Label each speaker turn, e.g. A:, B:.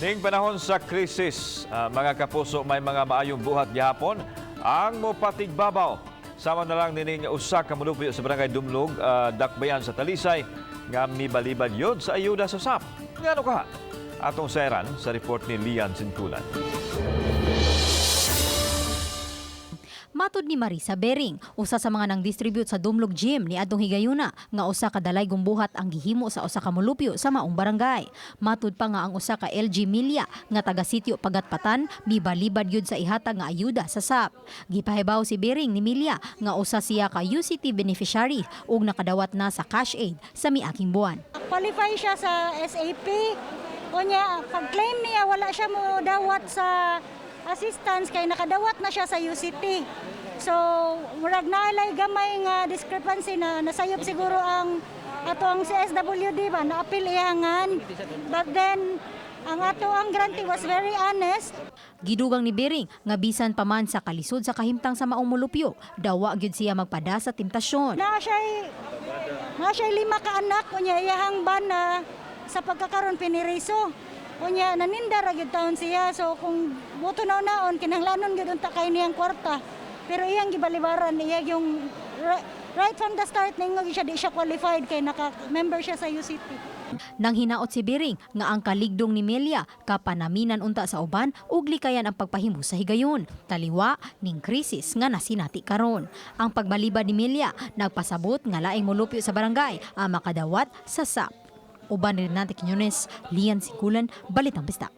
A: Ning panahon sa krisis, mga kapuso, may mga maayong buhat gihapon ang mopatigbabaw. Sama na lang nining usa ka mulupyo sa Barangay Dumlog, Dakbayan sa Talisay, nga mibalibad yun sa ayuda sa SAP. Ngano kaha? Atong sayran sa report ni Lian Sintulan.
B: Matud ni Marisa Bering, usa sa mga nang distribute sa Dumlog Gym ni adtong higayuna nga usa ka dalay gumbuhat ang gihimo sa usa ka molupyo sa maong barangay. Matud pa nga ang usa ka LG Milya nga taga sitio Pagatpatan mibalibad gyud sa ihatag nga ayuda sa SAP. Gipahibaw si Bering ni Milya nga usa siya ka UCT beneficiary ug nakadawat na sa cash aid sa miaging buwan.
C: Qualify siya sa SAP. Unya, pag-claim niya, wala siya mo dawat sa assistance kay nakadawat na siya sa UCT. So, murag naalay gamay nga discrepancy na nasayop siguro ang ato ang CSWD ba naapil iyangan. But then ang ato ang grantee was very honest.
B: Gidugang ni Bering nga bisan pa man sa kalisod sa kahimtang sa maong molupyo, dawa gyud siya magpada sa temptasyon.
C: Na siya lima ka anak, unya iyahang bana sa pagkakaron piniriso. Unya naninda ra gyud taon siya, so kung buto na naon kinahanglanon gyud unta kay niyang kwarta. Pero iyang gibalibaran iya yung right from the start, ningon siya di siya qualified kay naka-member siya sa UCT.
B: Nang hinaot si Bering nga ang kaligdong ni Melia kapanaminan unta sa uban ug likayan ang pagpahimo sa higayon. Taliwa ning krisis nga nasinati karon. Ang pagbalibad ni Melia nagpasabot nga laing molupyo sa barangay ang makadawat sa SAP. Uban ni Renate Quiñones, Lian Sikulan, Balitang Bisdak.